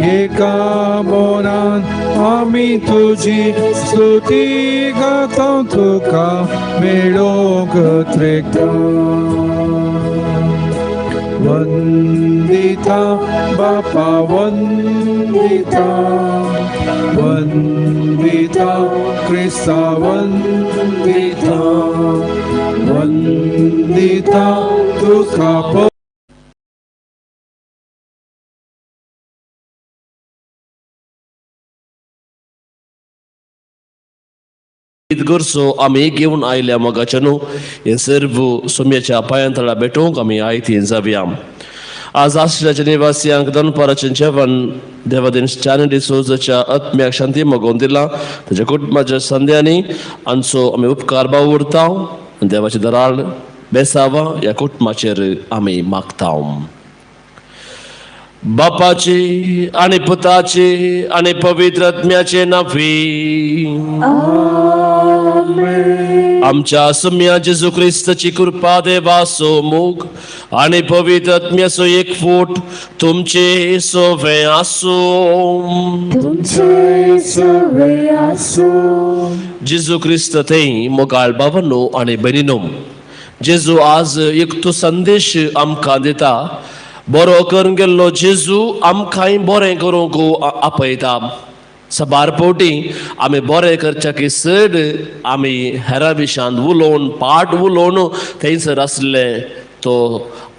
एका मनान आमी तुजी स्तुती गाता तुका मेळोंक त्रेकता. वंदिता बापा वंदिता, वंदिता क्रिस्ता वंदिता, वंदिता तुका गरजो आमी घेवन आयल्या मोगाच्या न्हू हें सर्व सोम्याच्या पांयांतळा भेटोवंक आमी आयतीन जावया. आज आश्रयाच्या निवासियांक दनपाराचें जेवण देवादीन चानी डिसोजाच्या आत्म्याक शांती मागोवन दिला ताच्या कुटुंबाच्या संद्यांनी आमचो आमी उपकार भाव उरता देवाचे दराळ बेसावा ह्या कुटुंबाचेर आमी मागता. बापाची आनी पुताची आनी पवित्र आत्म्याचे नांवी आमच्या सुम्या जेजू क्रिस्ताची कृपा देवाचो मोग आनी पवित्र आत्म्याचो एक फूट तुमचे सोवे आसूं. जेजू क्रिस्त थंय मोगाळ बाबांनो आनी भयणीनो, जेजू आज एक तो संदेश आमकां दिता. बरो करून गेल्लो जेजू आमकांय बरें करूंक आपयता. सबार फावटी आमी बरें करच्याकी चड आमी हेरा विशांत उलोवन पाठ उलोवन थंयसर आसले तो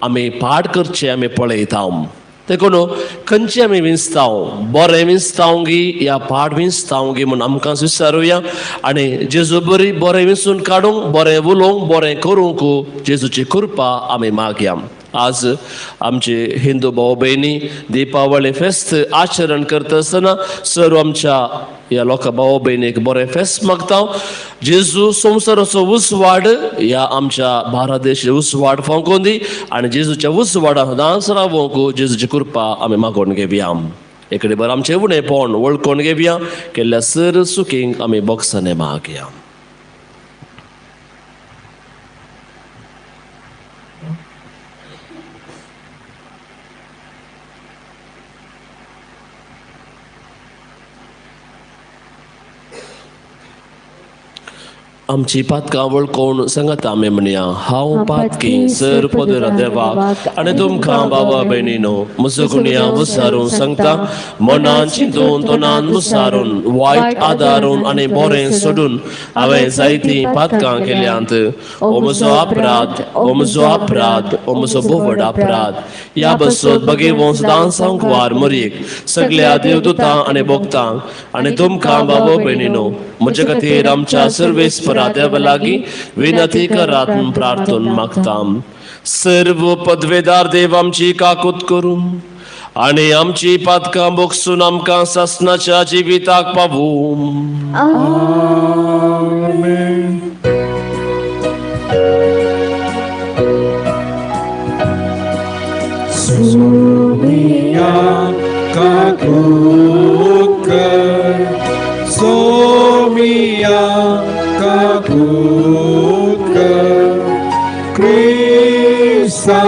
आमी पाठ करचें आमी पळयता. देखून खंयचें आमी विंचताव, बरें विंचताव गी या पाठ विंचताव गी म्हूण आमकां विचारुया आनी जेजू बरी बरें विंचून काडूंक, बरें उलोवंक, बरें करूंक जेजूची कृपा आमी मागया. आज आमचे हिंदू भाव भयणी दीपावळी फेस्त आचरण करता आसतना सर्व आमच्या ह्या लोकां भाव भयणीक बरें फेस्त मागता. जेजू संवसाराचो उजवाड ह्या आमच्या भारत देश उजवाड फावकोन दी आनी जेजूच्या उजवाडा सदांच रावोंक जेजूची कृपा आमी मागोवन घेवया. एकडे बरें आमचें उणेपण वळखून घेवया, केल्ल्या सर सुखींक आमी बोगसाने मागया. आमची पातकां वळखून सांगात आमी म्हणया, हांव पातकी सर पदरा देवाक आनी तुमकां बाबा भयणीनो म्हजो गुन्यांव मुसारून सांगता. मनान चिंतून तोंडान मुसारून वायट आदारून आनी बरें सोडून हांवें जायतीं पातकां केल्यांत. ओ म्हजो अपराध, ओ म्हजो अपराध, ओ म्हजो भोव अपराध. ह्या बसत बगेवोन सदांच सांकवार मरयेक सगल्या देवदूतां आनी भोगतांक आनी तुमकां बाबा भयणीनो म्हजे खातीर आमच्या सर्वेस्परा देवा लागीं विनंती करात प्रार्थून मागता. सर्व पदवेदार देव आमची काकूत करूं आनी आमची पातकां बोगसून आमकां सासनाच्या जिविताक पावूं. आमेन. सोमिया काकूत कर, सोमिया काकूत कर, क्रिस्ता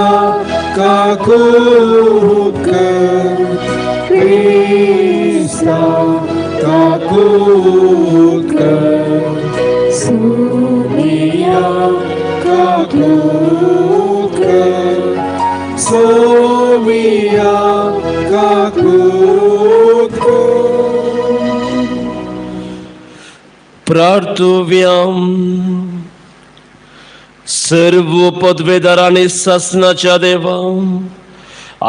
काकूत कर, क्रिस्ता काकूत कर, सोमिया काकूत कर, सोमिया काकूत कर. प्रार्थुव्याम. सर्व पदवेदार आनी सासनाच्या देवा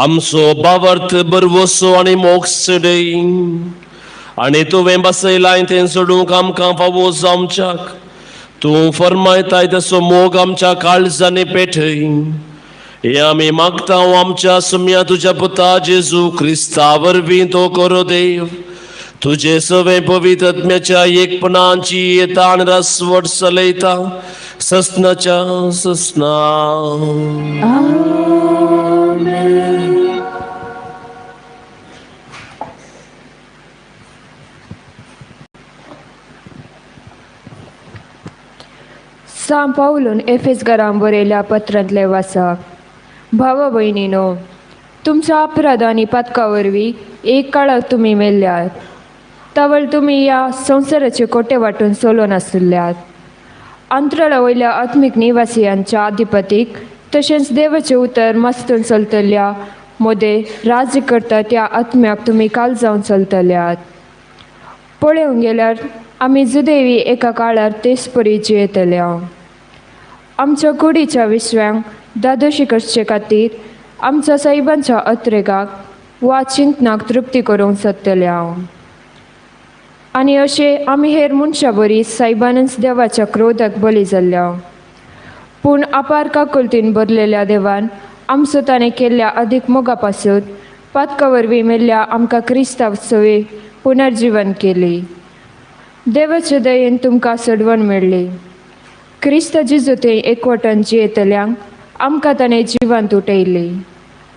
आमचो बावर्थ बरवसो आनी मोग चडय आनी तुवें बसयलाय तें सोडूंक आमकां फावो जावच्याक तूं फरमायताय तसो मोग आमच्या काळजांनी पेटय. हें आमी मागता आमच्या सुम्या तुज्या पुता जेजू क्रिस्ता वरवीं तो करो देव. तुजे सवे पवित्र आत्म्याच्या एकपणाची येता आनी रसवट चलयता ससनाच्या ससना. सांव पावलून एफेसगरां बरयल्या पत्रांतलें वाचप. भावा भयणीनो, तुमच्या अपराध आनी पातका वरवीं एक काळाक तुमी मेल्ल्यात. तवळ तुमी ह्या संवसाराचे कोटे वांटून चलोवन आसुल्ल्यात. अंतराळा वयल्या आत्मीक निवासियांच्या आधिपतीक तशेंच देवाचें उतर मस्तून चलतल्या मोदे राज्य करता त्या आत्म्याक तुमी काल जावन चलतल्यात. पळोवंक गेल्यार आमी जुदेवी एका काळार तेच परी जियेतल्या. आमच्या कुडीच्या विश्वांक दादोशी करचे खातीर आमच्या सायबांच्या अत्रेगाक वा चिंतनाक तृप्ती करूंक सोदतले हांव. आनी अशें आमी हेर मनशां बरी सायबानच देवाच्या क्रोधाक बली जाल्ल्या. पूण अपार काकुलतीन भरलेल्या देवान आमचो ताणें केल्ल्या अदीक मोगा पासून पातका वरवीं मेल्ल्या आमकां क्रिस्तांव सवे पुनर्जिवन केली. देवाचे दयेन तुमकां सडवण मेळ्ळी. क्रिस्त जेजू थंय एकवटान जियेतल्यांक आमकां ताणें जिवांत उठयली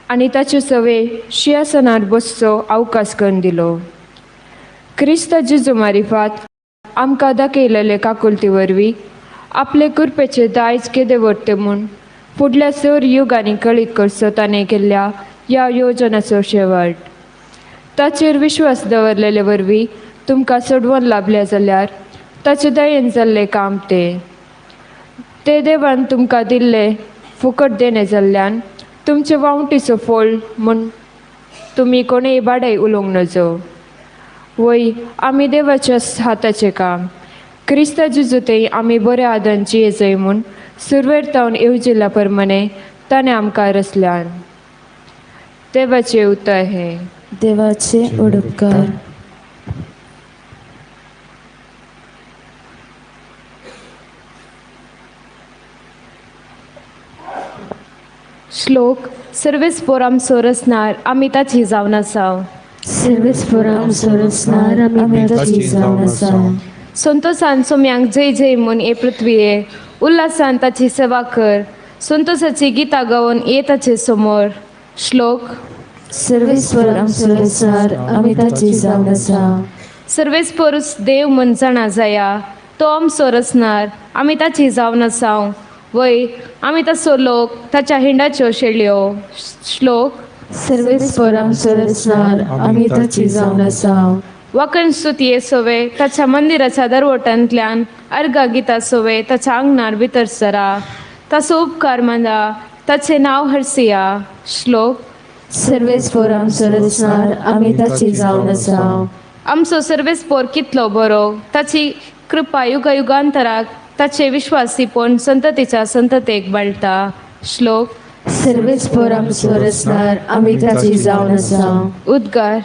आनी ताचे सवे शिंयासनार बसचो अवकाश करून दिलो. क्रिस्त जेजू मारिफात आमकां दाखयलेले काकुलती वरवीं आपले कृपेचे दायज केदें व्हरते म्हूण फुडल्या सर युगांनी कळीत करचो ताणें केल्ल्या ह्या योजनाचो शेवट. ताचेर विश्वास दवरलेले वरवीं तुमकां सोडवण लाभल्या जाल्यार ताचे दयेन जाल्लें काम तें. ते देवान तुमकां दिल्लें फुकट देणें जाल्ल्यान तुमचे वावटीचो फोल म्हूण तुमी कोणेय बाडाय उलोवंक नजो. वय आमी देवाच्या हाताचें काम क्रिस्ता जेजू थंय आमी बऱ्या आदान जियेजय म्हूण सुरवेर तावन येवजिल्ल्या प्रमाणे ताणें आमकां रचल्यान. देवाचें उतर हें. देवाचे उपकार. श्लोक सर्वेस्पोर आमचो रचणार आमी ताची जावन आसा. सर्वेस्पोर आमचो रचणार आमी ताची जावन आसा. संतोषान सोम्यांक जय जय म्हूण हे पृथ्वीये उल्हासान ताची सेवा कर. संतोषाची गितां गावन ये ताचे समोर. श्लोक सर्वेस्पोर आमचो रचणार आमी ताची जावन आसा. सर्वेस्पोरूच देव म्हूण जाणा जाया तो आमचो रचणार आमी ताची जावन आसा. वय आमी ताचो लोक ताच्या हिंडाच्यो शेळयो. श्लोक सर्वेस्पोर आमचो रचणार आमी ताची जावन आसा. वाकण स्तुती सोवे ताच्या मंदिराच्या दरवटांतल्यान अर्घा गितां सोवे ताच्या आंगणार भितर सरा. ताचो उपकार माना ताचें नांव हरसिया. श्लोक सर्वेस्पोर आमचो रचणार आमी ताची जावन आसा. आमचो सर्वेस्पोर कितलो बरो ताची कृपा युगायुगांतराक ताचे विश्वासीपण संततीच्या संततेक बाळटा. श्लोक सर्वेस्पोर आमचो रचणार आमी ताची जावन आसा. उद्गार.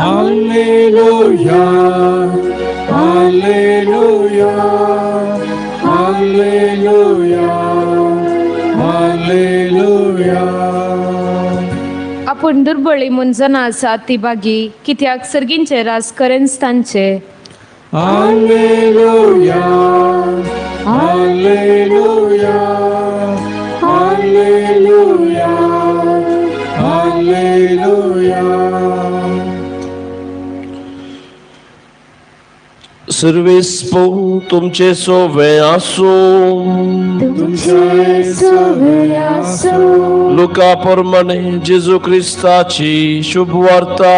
Alleluia, Alleluia, Alleluia, Alleluia. आपूण दुर्बळी म्हूण जाणा आसा ती बागी कित्याक सर्गींचे रास करेंच तांचे. Alleluia, Alleluia, Alleluia, Alleluia. सर्वेस्पोर तुमचे सोवे आसूं. तुमचे सोवे आसूं. लुका प्रमाणे जेजू क्रिस्ताची शुभ वार्ता.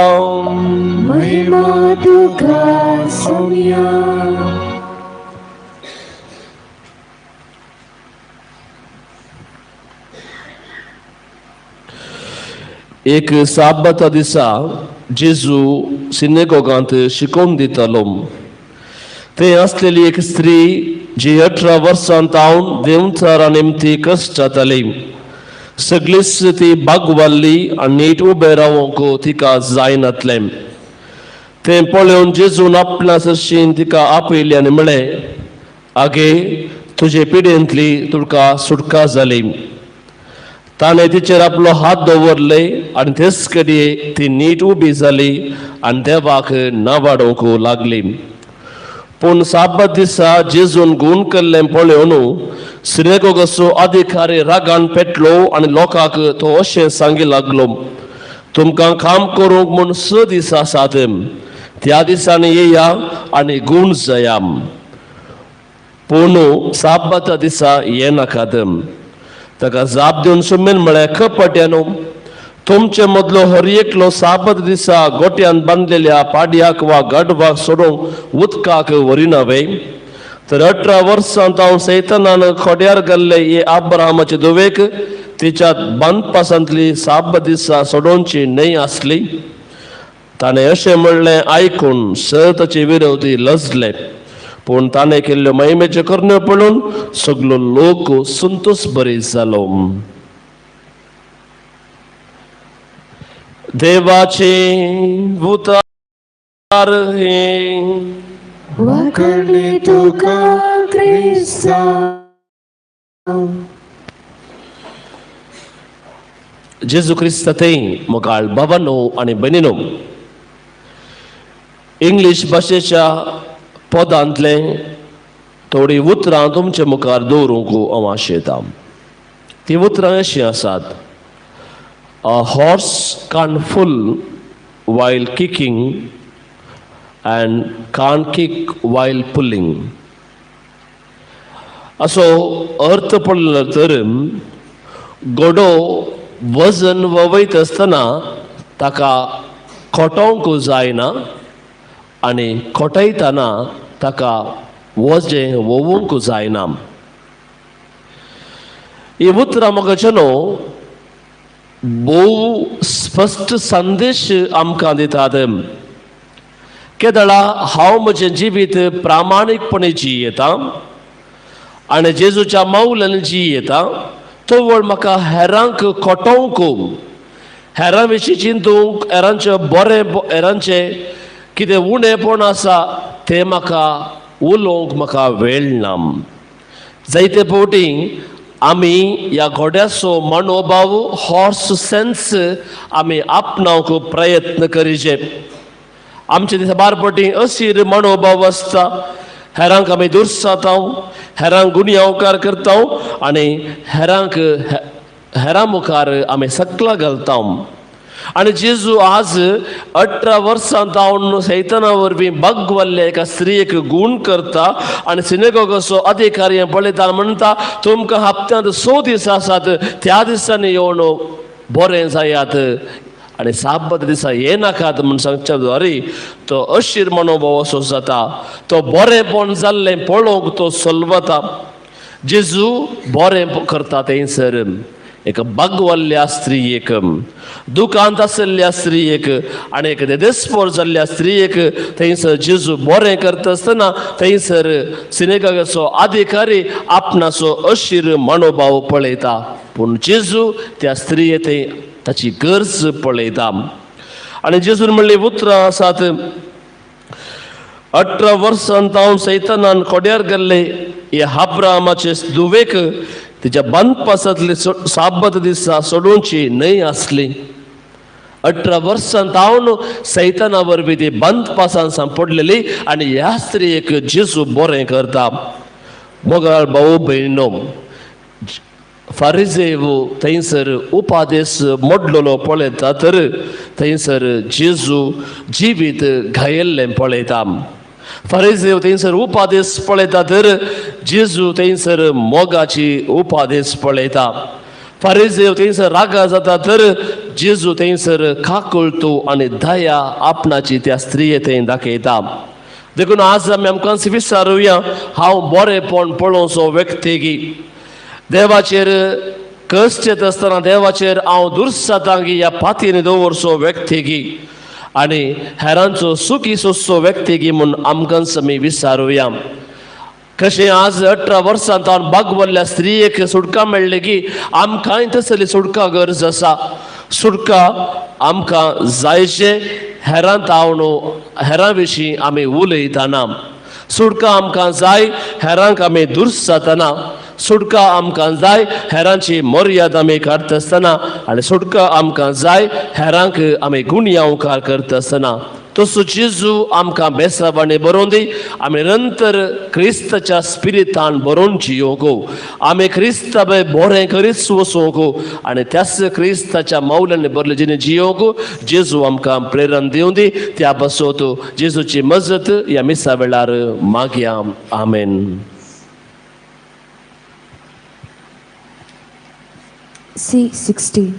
महिमा तुका सोम्या. एक साबाता दिसा जेजू सिनेगोगांत शिकोवन दितालो. थंय आसलेली एक स्त्री जी 18 वर्सां तावन देंवचारा निमती कश्ट जाताली. सगळीच ती बागवाल्ली आनी नीट उबें रावंक तिका जायनातलें. तें पळोवन जेजून आपल्या सरशीन तिका आपयली आनी म्हळें, आगे तुजे पिडेंतली तुका सुटका जाली. ताणें तिचेर आपलो हात दवरले आनी तेच कडे ती नीट उबी जाली आनी देवाक नावाडोवंक लागली. पूण साबात दिसा जेजून गूण केल्लें पळोवन सिनेगोगाचो अधिकारी रागान पेटलो आनी लोकांक तो अशें सांगी लागलो, तुमकां काम करूंक म्हूण 6 दीस आसात, त्या दिसांनी येया आनी गूण जाया. पूण साबाता दिसा येनाकात. ताका जाप दिवन सुमेन म्हळें, कपट्यानो, तुमचे मदलो हर एकलो साबत दिसा गोट्यान बांदलेल्या पाडयाक वा गाडवाक सोडूंक उदकाक व्हरिना वे? तर 18 वर्सां हांव सैतानान खोड्यार घाल्ले हे अब्राहमाचे धुवेक तिच्या बांदपासांतली साब दिसा सोडोवची न्हय आसली. ताणें अशें म्हणलें आयकून सर ताचे विरोधी लजले, पूण ताणें केल्ल्यो महिमेच्यो करण्यो पळोवन सगलो लोक संतोश बरी जालो. देवाचे उतार हे वाखाणले तुका क्रिस्ता. जेजू क्रिस्त थंय मोगाळ बाबानो आनी भयणीनो, इंग्लीश भाशेच्या पदांतले थोडीं उतरां तुमचे मुखार दवरूंक हांव आशेतां. ती उतरां अशीं आसात. A horse can't pull while kicking and can't kick while pulling. असो अर्थ पडलो तर घोडो वजन वयत आसतना ताका खोटोवंक जायना आनी खोटयतना ताका वजें वोवूंक जायना. ही उतरां म्हाका न्हू भोव स्पश्ट संदेश आमकां दितात. केदळा हांव म्हजें जिवीत प्रामाणीकपणे जियेता आनी जेजूच्या मावल्यान जियेता, तवळ म्हाका हेरांक खोटोवंक, हेरां विशीं चिंतूंक, हेरांचें बरें, हेरांचें कितें उणेपण आसा तें म्हाका उलोवंक म्हाका वेळ ना. जायते फावटी आमी ह्या घोड्याचो मनोभाव, हॉर्स सेन्स आमी आपणावंक प्रयत्न करीचे. आमचे दिसा बारपटी अशीर मनोभाव आसता. हेरांक आमी दुर्साता, हेरांक गुन्यांवकार करता आनी हेरांक हेरां मुखार आमी सकला घालता. आनी जेजू आज 18 वर्सां जावन सैताना वरवीं बागवल्ल्या एका स्त्रियेक गूण करता आनी सिनेगोगाचो अधिकारी पळयता म्हणटा, तुमकां हप्त्यांत 6 दीस आसात, त्या दिसांनी येवन बरें जायात आनी साबात दिसा येनाकात म्हूण सांगच्या द्वारे तो अशीर मनोभाव असो जाता. तो बरेंपण जाल्लें पळोवंक तो सलवता. जेजू बरें करता थंयसर एक बागवल्ल्या स्त्रियेक, दुकांत आशिल्ल्या स्त्रियेक आनी एक देदेस्पोर जाल्ल्या स्त्रियेक थंयसर जेजू बरें करता आसतना थंयसर सिनेगाचो अधिकारी आपणाचो अशीर मनोभाव पळयता, पूण जेजू त्या स्त्रिये थंय ताची गरज पळयता. आनी जेजून म्हणली उतरां आसात, 18 वर्सां तावन सैतानान खोड्यार गेल्ले हे अब्राहमाचे धुवेक तिच्या बांदपासांतली साबत दिसा सोडोवची न्हय आसली. 18 वर्सां तावन सैताना वरवीं ती बांदपासान सांपडलेली आनी ह्या स्त्रियेक जेजू बरें करता. मोगाळ भाऊ भयणो, फारिजेव थंयसर उपादेस मोडलेलो पळयता तर थंयसर जेजू जिवीत घायल्लें पळयता. फारिजेव थंयसर उपादेस पळयता तर जेजू थंयसर मोगाची उपादेस पळयता. फारिजेव थंयसर रागा जाता तर जेजू थंयसर काकुळतो आनी दया आपणाची त्या स्त्रिये थंय दाखयता. देखून आज आमी आमकां विचारुया, हांव बरेंपण पळोवचो व्यक्ती देवाचेर कश्ट येता आसतना देवाचेर हांव दुर्सातांगी ह्या पातीन दवरचो व्यक्ती आनी हेरांचो सुखी सोंसचो व्यक्ती म्हूण आमकांच आमी विचारुया. कशें आज 18 वर्सां तावन बागवल्ल्या स्त्रियेक सुटका मेळ्ळी की आमकांय तसली सुटका गरज आसा. सुटका आमकां जायचे हेरां तावन हेरां विशीं आमी उलयतना, सुटका आमकां जाय हेरांक आमी दुर्सातना, सुटका आमकां जाय हेरांची मर्यादा आमी काडटा आसतना आनी सुटका आमकां जाय हेरांक आमी गुणयांवकार करता आसतना. तसो जेजू आमकां बेसावांनी बरोवन दी, आमी निरंतर क्रिस्ताच्या स्पिरितान बरोवन जियोंक, आमी क्रिस्ता बरें करीत वचोंक आनी त्याच क्रिस्ताच्या मावल्यांनी बरले जिणे जियोंक जेजू आमकां प्रेरण दिवं दी. त्या बसोत जेजूची मजत ह्या मिसा वेळार मागया. आमेन. C60.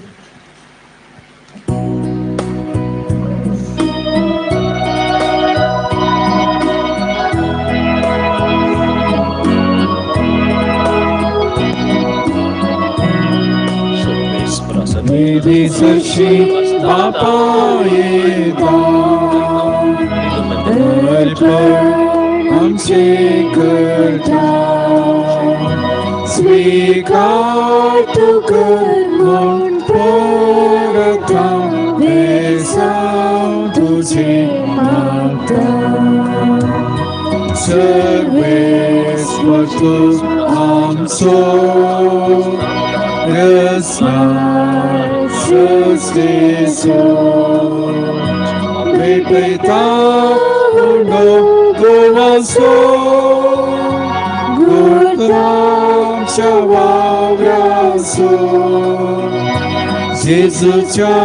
निधी बापा येता अर्पण आमचे करता स्वीकार तूं कर म्हूण परता बेसांव तुजें मागता सर्वेस्पर तूं आमचो रसनार सृश्टीचो भेटयता उंडो गुणाचो गुणांच्या वावराचो जेजूच्या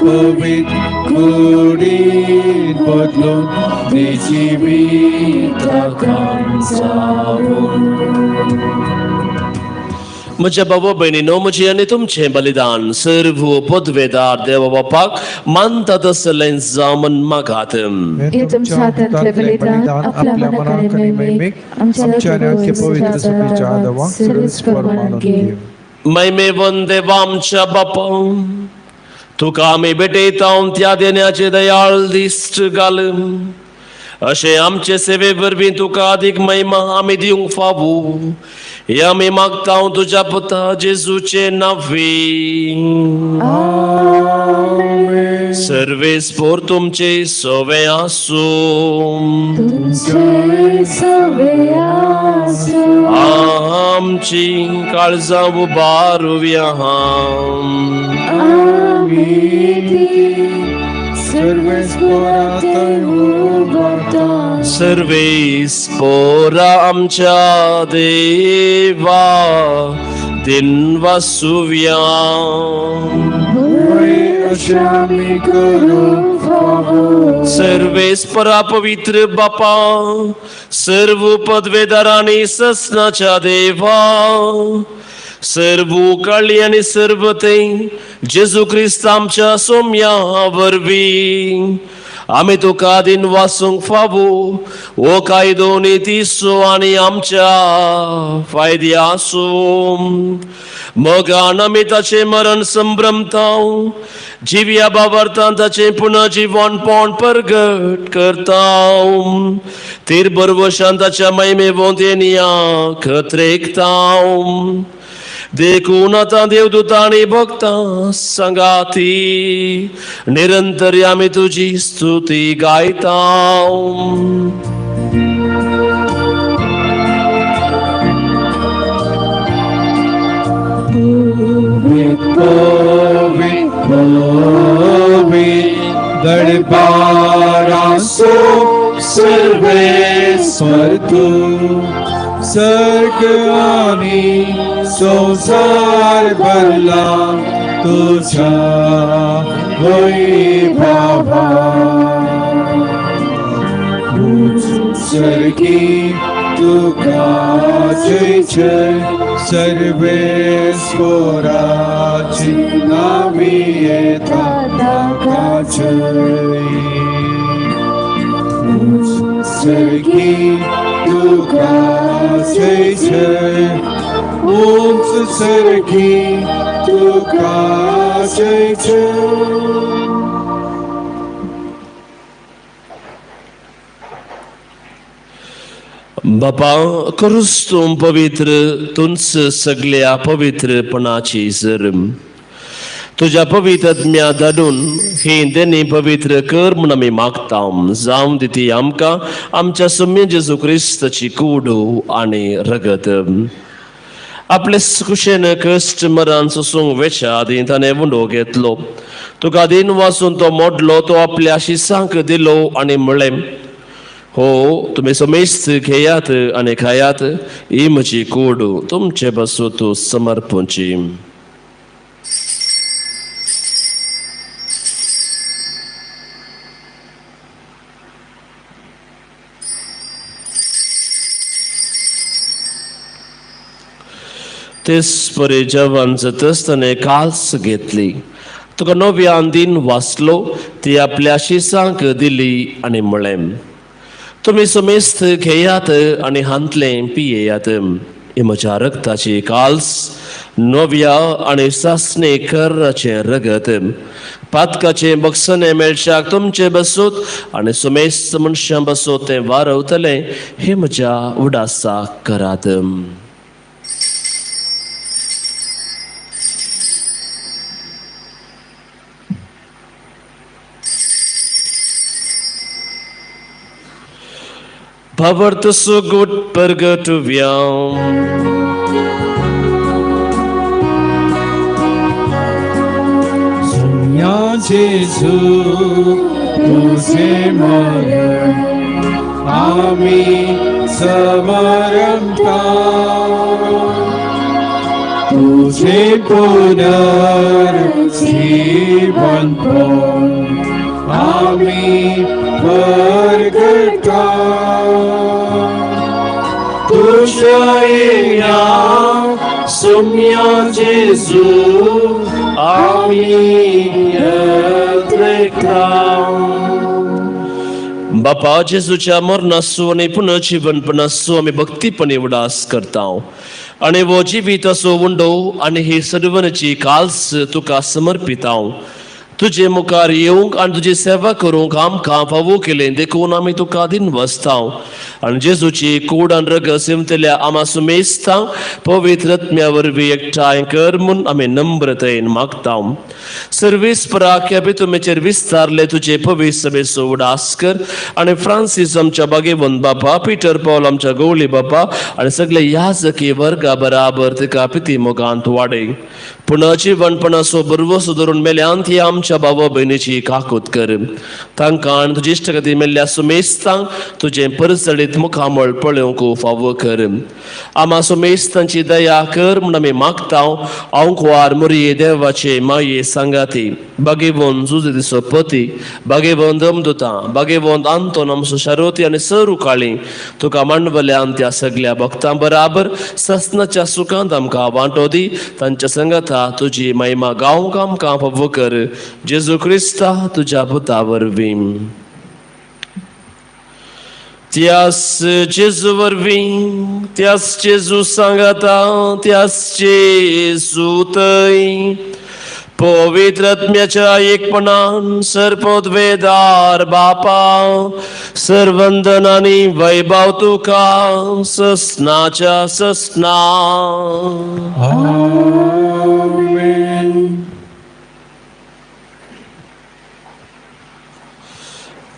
पवित्र कुडीत बदलून ते जिविताक जावूं. म्हज्या बाबा भयणीनो, म्हजें आनी तुमचें बलिदान सर्व पदवेदार देवा बापाक मानता तसलें जावन मागात. हे तुमच्या हातांतलें बलिदान आपल्या मनाक आनी महिमेक आमच्या आनी पवित्र सुपीच्या आदवाक सर्वेस्पर मानून घेव. महिमेवन देवा आमच्या बापा, तुका आमी भेटयता त्या देण्याचे दयाळ दिश्ट घाल, अशें आमचे सेवे वरवीं तुका अदीक महिमा आमी दिवंक फावो हे आमी मागता तुज्या पुता जेजूचे नांवी. सर्वेस्पर तुमचे सवे आसूं. आमची काळजां उबारुया. सर्वेस्पोरा आमच्या देवा दिनवासुव्या. सर्वेस्परा पवित्र बापा, सर्व पदवेदारांनी ससनाच्या देवा, सर्व काळी आनी सर्व ते जेजू क्रिस्त आमच्या सोम्या वरवीं आमी तुका दिन वासूंक फावो हो कायदो नितीचो आनी आमच्या फायद्या आसूं. मोगान आमी ताचें मरण संभ्रमता, जिव्या बाबर्तान ताचें पुनर्जिवनपण परगट करता, तीर बरवशान ताच्या महिमे वोंतेनिया खत्रेकता. देखून आतां देवदूतांनी भक्तां सांगाती निरंतर आमी तुजी स्तुती गायता. दरबारासो सर्वेस्पर तूं सर्ग आनी संवसार भरला तुझ्या वैभवा. सर्गी तुका जय जय सर्वेस्पराची नावी येता ताका जय. सर्गी तुका जय जय उंच सर्गी तुका जय जय. बापा क्रिस्तू पवित्र तुंच सगल्या पवित्रपणाची सर तुज्या पवित्र आत्म्या धाडून ही देणी पवित्र कर म्हूण आमी मागता. जावं दी ती आमकां आमच्या सुम्य जेजू क्रिस्ताची कूड आनी रगत. आपले कुशेन कश्ट मरण सोसूंक वेच्या आदीं ताणें उंडो घेतलो, तुका दिन वाचून तो मोडलो, तो आपल्या शिसांक दिलो आनी म्हणलें, हो तुमी समेस्त घेयात आनी खायात, ही म्हजी कूड तुमचे बसूत समर्पूची. तेच परी जेवण जातच ताणें काल्स घेतली, तुका नव्यान दिन वाचलो, ती आपल्या शिसांक दिली आनी म्हळें, तुमी समेस्त घेयात आनी हांतलें पियेयात. ही म्हज्या रगताची काल्स, नव्या आनी सासणे कराचें रगत. पातकाचें बक्षणें मेळच्याक तुमचें बसूत आनी सुमेस्त मनशां बसूत तें वारवतलें. हें म्हज्या उडासाक करात. भावार्थ सुगूट परगटुव्या. सुम्या जेजू तुझे मरण आमी समरता, तुझे पुनर्जीवन पण आमी परगटा. तुझ्या येण्या सुम्या जेजू आमी यत्रेकता. बापा, जेजूच्या मरणासो आनी पुनर्जीवनपणासो आमी भक्तीपणी उडास करता आनी वो जिवीत असो उंडो आनी ही सर्वनाची काल्स तुका समर्पिता. तुजे मुखार येवंक आनी तुजी सेवा करूंक आमकां फावो केलें देखून आमी तुका दिनवासता. आनी जेजूची कूड आनी रगत सिमतल्या आमा सुमेस्ता पवित्र आत्म्या वरवीं एकठांय कर म्हूण आमी नम्रतायेन मागता. सर्वीस पराख्या तुमेचेर विस्तारले तुजे पवित्र सभेचो उडास कर आनी फ्रांसीस आमच्या बागेवन बापा, पिटर पावल आमच्या गवळी बापा आनी सगळे याजकी वर्गा बराबर तिका पिती मोगांत वाडय. पुनर्जीवनपणाचो बरवसो धरून मेल्यान ती आमच्या बाबा भयणीची काकूत कर. तांकां आनी तुजी इश्टगती मेल्ल्या सुमेस्तांक तुजें परजळीत मुखामळ पळोवंक फावो कर. आमा सुमेस्तांची दया कर म्हूण आमी मागता. आंकवार मुरये देवाचे माये सांगाती, बागेवन जुजे दिसो पती, बागेवन दमदुता, बागेवन आंतोन आमचो शारोती आनी सरू काळी तुका मांडवल्यान त्या सगल्या भक्तां बराबर ससनाच्या सुखांत आमकां वांटो दी. तांच्या संगाता तुजी महिमा गावंक आमकां फावो कर. जेजू क्रिस्ता तुज्या पुता वरवीं. त्यास जेजू वरवीं, त्यास जेजू सांगाता, त्यास जेजू थंय पवित्र आत्म्याच्या एकपणान सर्पोद्वेदार बापा, सर्वंदन आनी वैभव तुका ससनाच्या ससना. आमेन.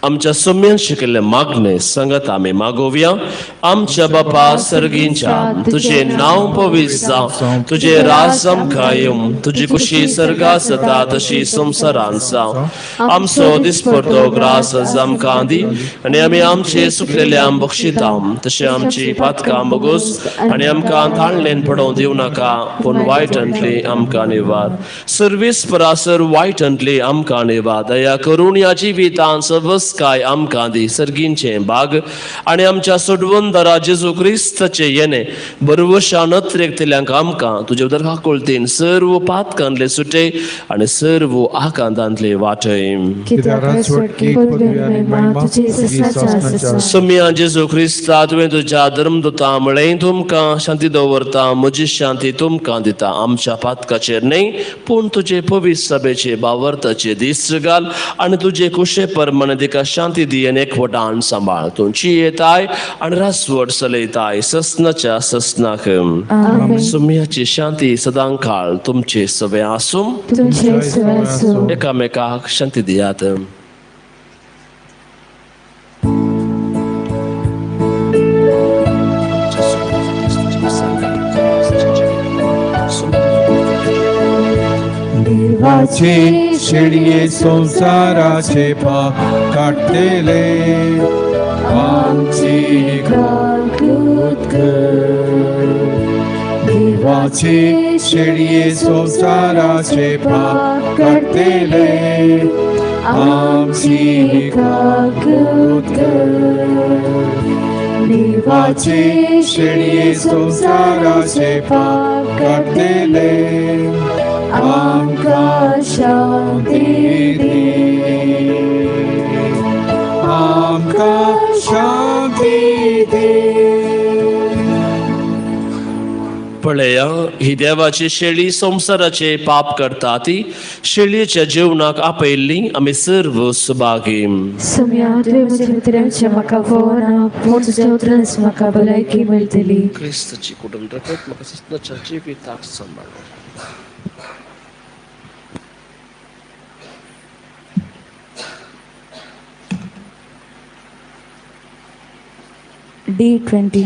आमच्या सोम्यान शिकिल्ले मागणे सांगत आमी मागोवया. आमच्या बापा सर्गींच्या, तुजें नांव पवित्र जावं, तुजें राज आमकां येवं, तुजी कुशी सर्गा जाता तशी संवसारांत जावं. आमचो दिसपडतो ग्रास आमकां दी आनी आमी आमचे सुकलेल्यांक बक्षिता तशें आमची पातकां बगोस आनी आमकां ताळणेन पडोवंक दिवं नाका, पूण वायटांतली आमकां निवार. सर्वीस परासर वायटांतली आमकां निवार. दया करून ह्या जिवितांत सवस काय आमकां दी सर्गींचें भाग आनी आमच्या सोडवंदरा जेजू क्रिस्ताचें येणें बरवशान अत्रेकतल्यांक आमकां तुजे उदर काकुळतीन सर्व पातकांतले सुटे आनी सर्व आकांतांतले वाटय. सोम्या जेजू क्रिस्ता, तुवें तुज्या धर्मदुता म्हळें, तुमकां शांती दवरता, म्हजी शांती तुमकां दिता. आमच्या पातकाचेर न्हय पूण तुजे पवित्र सभेचे बावर्ताचे दीस घाल आनी तुजे कुशे परमाने तिका शांती दी आनी एकवटान सांबाळ. तुमची येताय आनी रासवट चलयताय ससनाच्या ससनाक. सुम्याची शांती सदां काळ तुमचे सवे आसूं. एकामेकाक शांती दियात. देवाचे शेळये संसाराचे पाप काडटले, आमची काकूत कर. देवाचे शेळये संसाराचे पाप काडटले, आमची काकूत कर. देवाचे शेळये संवसाराचे पाप काडटले आमकां शांती दी, आमकां शांती दी. पळया ही देवाची शेळी संवसाराचे पाप करता ती शेळयेच्या जेवणाक आपयल्ली आमी सर्व सुभागी. सोम्या तुवें म्हज्या मित्रांच्या म्हाका फोवना पूण तुज्या उतरानच म्हाका भलायकी मेळटली. क्रिस्ताची कुटुंब रगत म्हाका सस्नाच्या जिविताक सांबाळ. D20.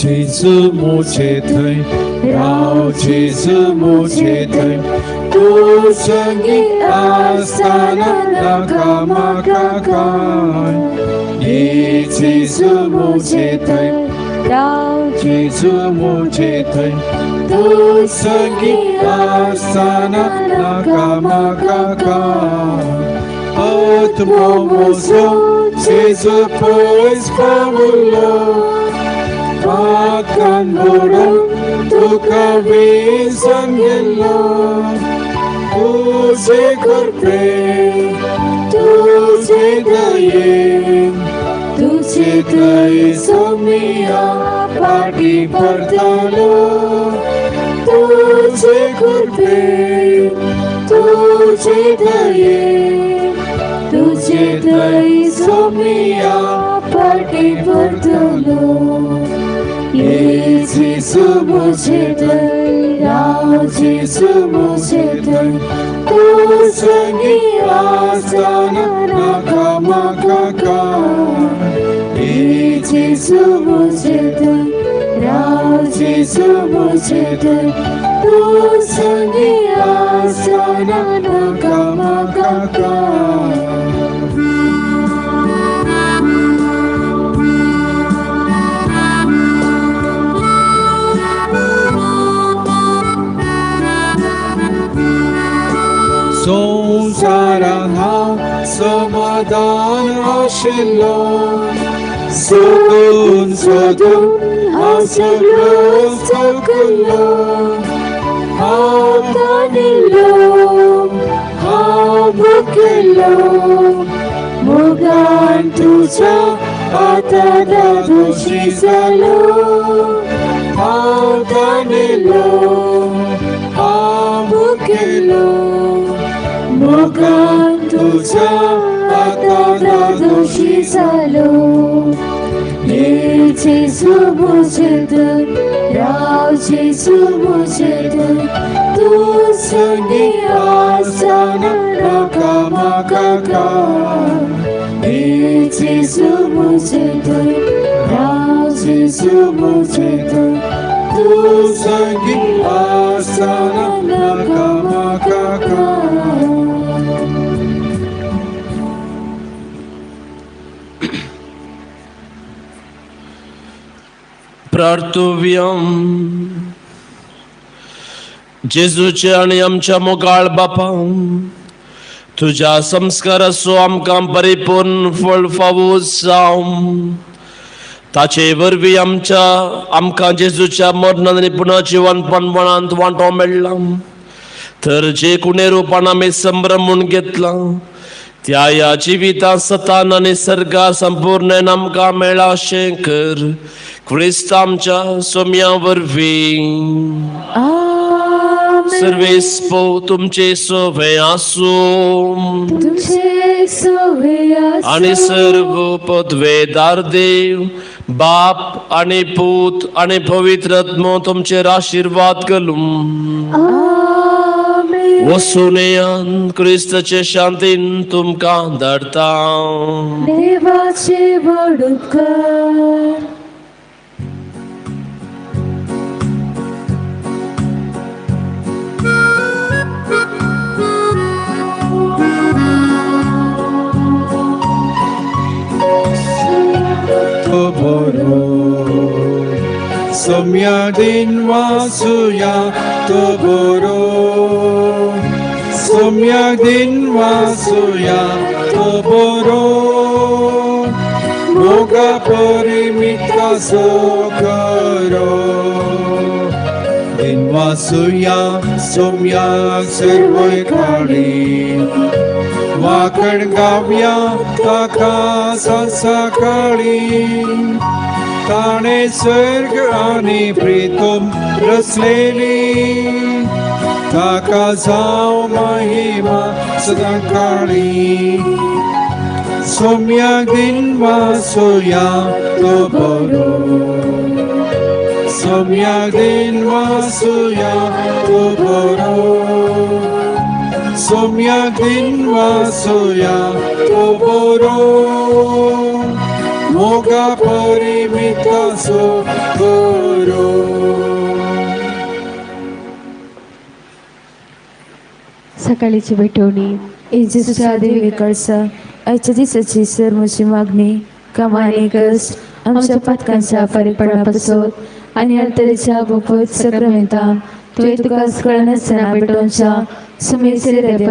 जेजू मुझे थंय राव, जेजू मुझे थंय तूं संगी आसतना नाका म्हाका कांय. ये जेजू मुझे थंय राव, जेजू मुझे थंय तूं संगी आसतना नाका म्हाका कांय. आत्मो म्हजो जेजू पयस पावलो, पातकान बुडून तुका वेसन गेल्लो. तुजे कृपे तुजे दयेन तुजे दये सोमिया फाटी परतलो. तुजे कृपे तुजे दयेन तुजे दये सोमिया फाटी परतलो. जेजू मुझे थंय राव, जेजू मुझे थंय तूं संगी आसतना नाका म्हाका कांय. जेजू मुझे थंय राव, जेजू मुझे थंय तूं संगी आसतना नाका म्हाका कांय. संवसारान हांव समाधान आशिल्लो, सोदून सोदून हांव सगळो थकलो. हांव तानेल्लो हांव भुकेल्लो, मोगान तुज्या आतां दोशी जालो. हांव तानेल्लो हांव भुकेल्लो, मोगान तुज्या आतां दोशी जालो. जेजू मुझे थंय राव, जेजू मुझे थंय तूं संगी आसतना नाका म्हाका कांय. जेजू मुझे थंय राव, जेजू मुझे थंय तूं संगी आसतना नाका म्हाका कांय. प्रार्थुव्यम. जेजूचे आनी आमच्या मोगाळ बापा, तुज्या संस्काराचो आमकां परिपूर्ण फळ फावो जावं. ताचे वरवीं आमच्या आमकां जेजूच्या मरणान आनी पुनर्जिवनपणांत वांटो मेळ्ळा. तर जे कुणे रुपान आमी संभ्रम म्हूण घेतला त्या ह्या जिविता सतान आनी सर्गा संपूर्ण आमकां मेळ्ळा अशें कर क्रिस्त आमच्या सोम्या वरवीं. आमेन. सर्वेस्पो तुमचे सोवे आसूं तुमचे सोवे आसूं. आणि सर्व पदवेदार देव बाप आणि पूत आणि पवित्र आत्मो तुमचेर आशिर्वाद घालूं. आमेन. वसुनेयान क्रिस्ताचे शांतीन तुमकां धाडता. देवाचे व्हड उपकार. बरो सोम्या दिन वासुया तो बरो सोम्या दिन वासुया तो बरो मोगा परिमिता सो करो दिन वासुया सोम्या सर्व काळी वाकड गाव्या ताका सकाळी ताणे स्वर्ग आणि प्रीतम रचलेली ताका जाव महिमा सदाकाळी सोम्या दिन वासुया तो बरो सोम्या दिन वासुया तो बरो सोम्या दिन वासुया तो बरो मोगा परिमिता सो करो. सकाळीची भेटवणी. जेजूच्या देवी कळसा आयच्या दिसाची सर म्हजी मागणी कामां आनी कश्ट आमच्या पातकांच्या फारीकपणा आनी अडतरेच्या बोपत सक्रमेंता तुवें तुका कळनासतना भेटोवच्या सुमेर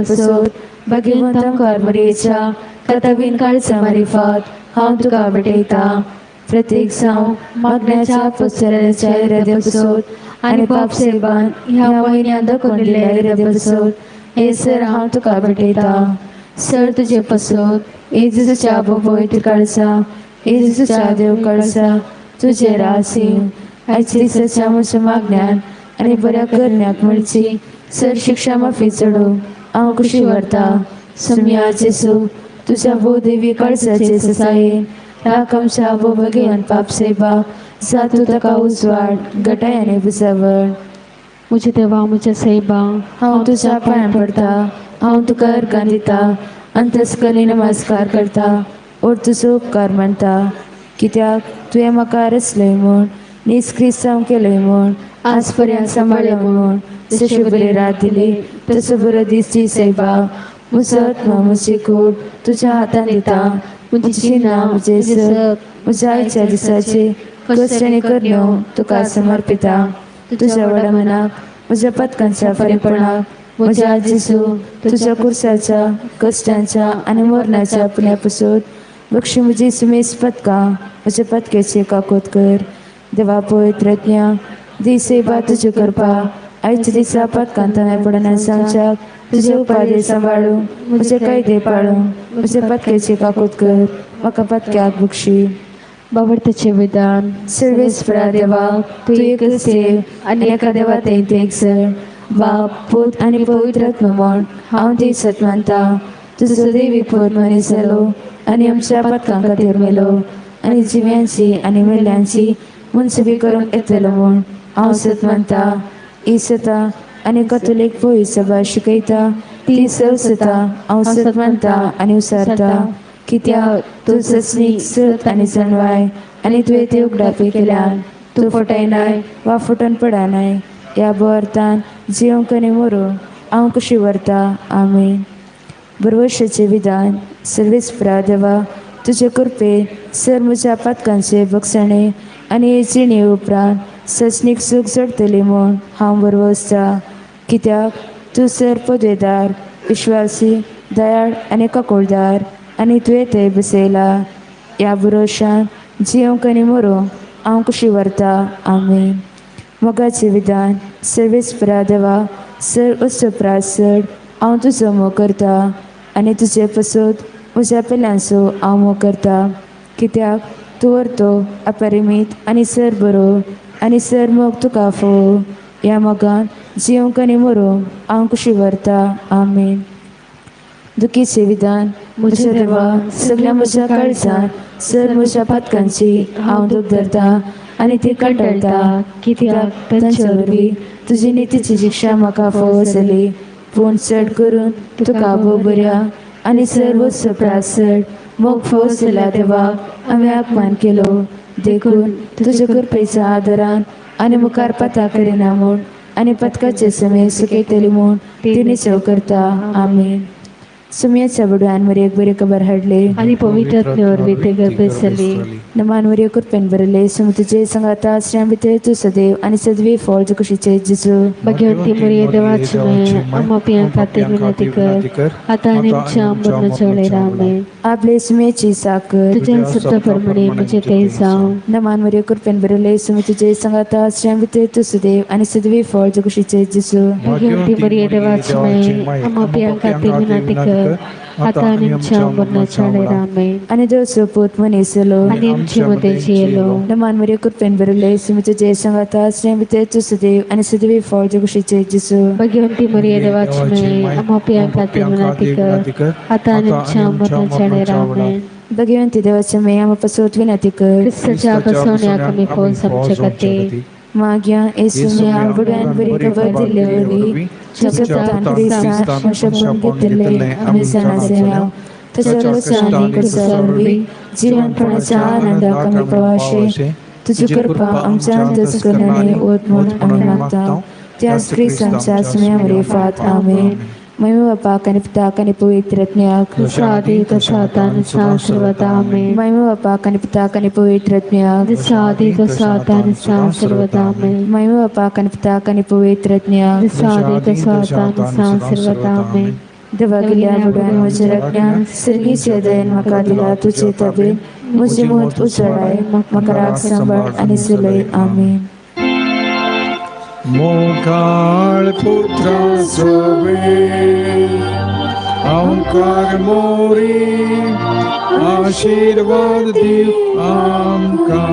भाग्यवंत मरियेच्या कथाबीन काळचा मारिफात हांव तुका भेटयता. प्रत्येक जावं मागण्याच्या पसऱ्याच्या इराद्यापासून आनी पाप सेबान ह्या म्हयन्यांत दाखोवन दिल्ल्या इराद्यापासून हे सर हांव तुका भेटयता. सर तुजे पासून जेजूच्या पवित्र काळसा जेजूच्या देव काळसा तुजे रासीव आयच्या दिसाच्या म्हज्या मागण्यान आनी बऱ्या करण्याक मेळची सर शिक्षा माफी चडो हांव खुशी व्हरता. सुमया जेसू तुज्या भोवदेवी काळसाचे ससायेन राख आमच्या भोवभगेवन पाप सेवा जा तूं ताका उजवाड गटाय आनी बुजावण. म्हज्या देवा म्हज्या सायबा हांव तुज्या पांयां पडटा हांव तुका अर्गां दिता अंतस्कली नमस्कार करता ओर तुजो उपकार मानता कित्याक तुवें म्हाका रचलय म्हूण नीज क्रिस्तांव केलय म्हूण आज पर्यंत सांबाळ्ळें म्हूण जशी बरी रात दिली तसो बरो दीस दी सायबा. म्हजो आत्मा म्हजी कूड तुज्या हातान दिता म्हजी चिन्हां म्हजें सग म्हज्या आयच्या दिसाचे कश्ट आनी करण्यो तुका समर्पिता. तुज्या व्हडा मनाक म्हज्या पदकांच्या फारीपणाक म्हज्या जेजू तुज्या कुर्साच्या कश्टांच्या आनी मरणाच्या पुण्या पसून बक्षी म्हजी सुमेस पदकां म्हज्या पदकेची काकोत कर. देवा पवित्र ज्ञा दी सेवा तुज्यो करपा आयच्या दिसा पदकांत हांवें पडना सांगच्याक तुजे उपाधी सांबाळू म्हजे कायदे पाळू म्हजे पदकेची काकोत कर म्हाका पदक्याक बक्षी. बाबडत्याचें विधान. सर्वेस्परा देवा तूं एकच देव आनी एका देवा तें एक सर बाप पूत आनी पवित्र आत्मो म्हूण हांव ती सत मानता. तुजो देवी पूत मनीस जालो आनी आमच्या पातकां खातीर मेलो आनी जिव्यांची आनी मेल्ल्यांची मुनसबी करूंक येतलो म्हूण हांव सत मानता. ही सता आनी कथोलीक पवित्र सभा शिकयता ती सव सता हांव सत मानता आनी उसारता कित्याक तूं सस्नीक सत आनी जनवाय आनी तुवें ते उगडापी केल्यान तूं फटयनाय वा फटोवन पडनाय. ह्या बोवार्थान जियोंक आनी मरूंक हांव कशी व्हरता. आमेन. बरवशाचें विधान. सर्वेस्परा देवा तुजे कृपेन सर म्हज्या पातकांचे बक्षाणे आनी हे जिणे उपरांत सस्नीक सूख जोडटली म्हूण हांव बरवसता कित्याक तूं सर पदवेदार विश्वासी दयाळ आनी काकोळदार आनी तुवें थंय बसयला. ह्या भरोशान जियोंक आनी मरूंक हांव कशी व्हरता. आमेन. मोगाचें विधान. सर्वेस्परा देवा सर उत्सपरास चड हांव तुजो मोग करता आनी तुजे पसत म्हज्या पेल्यांचो हांव मोग करता कित्याक तूं व्हरतो अपरिमीत आनी सर बरो आनी सर मोग तुका फावो. ह्या मोगान जिवंक आनी मरूंक हांव कुशी व्हरता. आमेन. दुखीचें विधान. म्हज्या देवा, सगळ्या म्हज्या काळजान सर म्हज्या पातकांची हांव दूख धरता आनी ती कंटाळटा, कित्याक तांचे वरवीं तुजी नितीची शिक्षा म्हाका फावो जाली. पूण चड करून तुका भोव बऱ्या आनी सर्वोच्च प्रासड मोग फावो जाल्या देवाक हांवें अपमान केलो. देखून तुजे कृपेच्या आदारान आनी मुखार पता करिना म्हूण आनी पथकाचे समेत सुकयतली म्हूण ती निश्चव करता. आमेन. सुमयाच्या बुडव्यान मरियेक बरी खबर हाडली आनी पवित्र वरवीं ते गर्भेत जाली. नमान मरिये, कृपेन भरले, सुम तुजे संगाता, स्त्रियां भितर तूं सदैव आनी सदवी फळ तुजे कुशीचें जेजू. भाग्यवंती मरिये, देवाची माय, आम्हा पापयां खातीर विनंती कर, आतां आनी आमच्या मरणाच्या वेळार. आमेन. आपले सुमेची साखर. तुज्या सत्ता प्रमाणे म्हजें तें जावं. नमान मरिये, कृपेन भरले, सुम तुजे संगाता, स्त्रियां भितर तूं सदैव आनी सदवी फळ तुजे कुशीचें जेजू. भाग्यवंती मरिये, देवाची माय, आम्हा पापयां खातीर विनंती कर, आतां आनी आमच्या मरणाच्या वेळार. आमेन. आनी देवचो पूत मनीस जालो आनी आमचे मदें जियेलो. नमान मरिये, कृपेन भरले, सुम तुजे संगाता, स्त्रियां भितर तूं सदैव आनी सदवी फळ तुजे कुशीचें जेजू. भाग्यवंती मरिये, देवाची माय, आम्हा पापयां खातीर विनंती कर, आतां आनी आमच्या मरणाच्या वेळार. आमेन. भगवंती देवाचे मे आम्हा पासत विनंती कर. क्रिस्ताच्या बसवण्याक आमी फौज आमचे खातीर. माग्या येसुम्या बुडव्यान बरी खबर दिल्ले वरवीं तुज्या पुतान क्रिस्तान मशापण घेतिल्लें आमी जाणा जाल्या, ताच्या कश्टांनी क्रुसा वरवीं जिवनपणाच्या आनंदाक आमी पावाशे तुजी कृपा आमच्या अंतस्करणांनी ओत म्हूण आमी मागता. त्याच क्रिस्तांच्या सुम्या मरेफात. आमेन. महिमा बापाक आनी पुताक आनी पवित्र आत्म्याक. जसो आदी तसो आतां आनी सदां सर्वदा. आमेन. महिमा बापाक आनी पुताक आनी पवित्र आत्म्याक. जसो आदी तसो आतां आनी सदां सर्वदा. आमेन. महिमा बापाक आनी पुताक आनी पवित्र आत्म्याक. जसो आदी तसो आतां आनी सदां सर्वदा. आमेन. देवागेल्या बुडव्यान म्हज्या रत्न्यान सर्गीचे दयेन म्हाका दिला तुजे ताबेन म्हजी मत उजवाडाय, म्हाका राग सांबाळ आनी चलय. आमेन. मोगाळ पुत्रा सोवे आमकार मोरी आशीर्वाद दिव आमकां.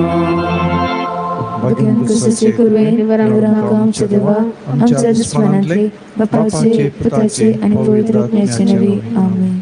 भगवान क्रिस्ताचे कृपेन वरां आमच्या देवा आमच्या दुस्मनांतले बापाचे पुताचे आनी पवित्र आत्म्याचे नवी. आमेन.